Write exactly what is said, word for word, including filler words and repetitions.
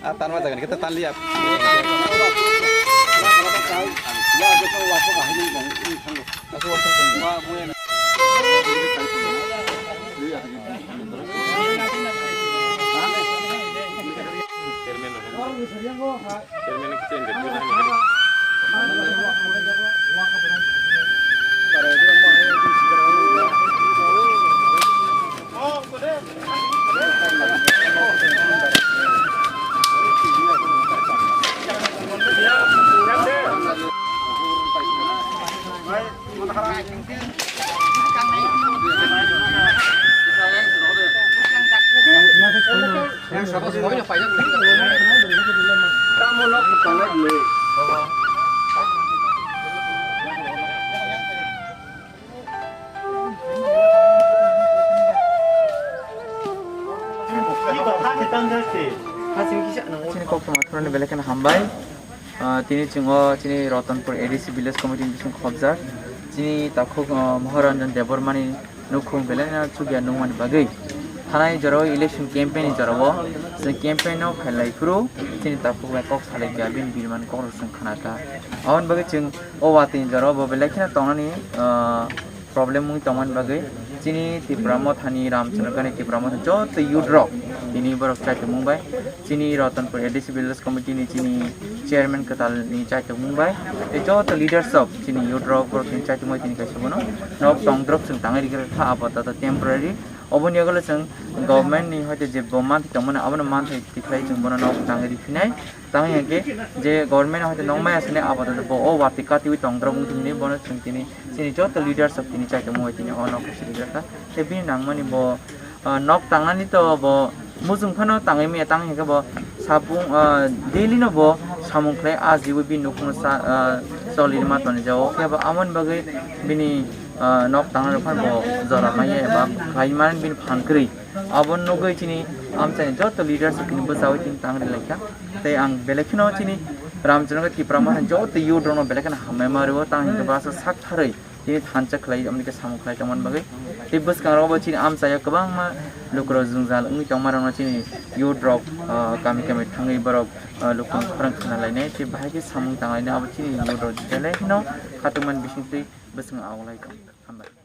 Ah, tan ma jaga ni kita tan liya. Chini kok tongma thoroni belai kheno hambai. Ah, tini chwng o chini Ratanpur A D C Village Committee ni bising khobjak. Chini takhuk, ah, Maharanjan Debbarmani nukhung belai no chukya nungmani bagwi. Thanai jora o election campaign ni jora o chwng campaign no khailai phuru chini takhuk bai kok salai kha, bini bini mani kok rok chwng khna kha. Aboni bagwi chwng o watwi ni jora o bo belai kheno tongnani, ah, problem wngwi tongmani bagwi chini Tipra Mothani, Ramchandra Gani Tipra Mothani joto youth rok tini borok chai tongmung bai, chini Ratanpur A D C Village Committee ni chini chairman kwtal ni chai tongmung bai, tei joto leaders of chini youth rok borok tini chai tongmung bai tini kaisa bono nok tongdrop chwng tangwi rikha kha apatat temporary. Oboni yagulo chwng government ni hoite je bo manthai tongmani abono manthai tikhlai chwng bono nok tangwi riphinai. Tamo hwnkhe je government hoite nokmaya sini apatot bo o watwi katiwi tongdrop wngthumni bono chwng tini chini joto leaders rok tini chai tongmung bai tini o nok siri kha. Tei bini nangmani bo, ah, nok tangnani to bo muchung phano tangwi maya, tamo hwnkhe bo sabung, ah, daily no bo samung khlai ajiwi bini nukhungno sa, ah, choli ma tonijao. Khe bo amoni bagwi bini, ah, nok tangnani phano bo jora maya eba khlai mani bini phan kwrwi. Abo nugwi chini amchaini joto leaders rok tini bwchawi tini tangri laikha. Tei ang belai kheno chini Ramchandra Tipra Motha joto youth rokno belai kheno hambai ma rwo, tamo hwnkhe bwsa sak tharwi tini thansa khlai, amoni khe samung khlai tongmani bagwi. Tei bwskango bo chini amchaio kwbangma lukurok jwngjal wngwi tongma rokno chini youth rok, ah, kami kami thangwi borok, ah, lukurok khorang khna lainai tei bahai khe samung tang lainai, abo chini youth rok belai kheno khatungmani bisingtwi bwskango auklai tong. Hambai.